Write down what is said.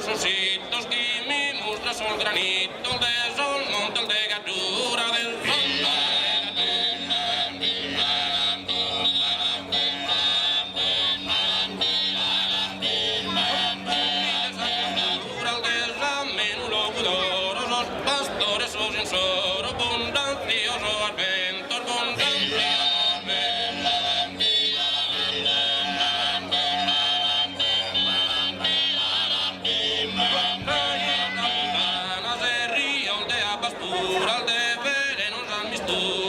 cussos sitos chi mi mustras sos granitos de sos montes de Gaddura de sos montes de Gaddura de s'amenu Logudoro sos pastores sos insoro bundantziosos arventos bundantziosos Rios de abbas puras de velenos a mistura.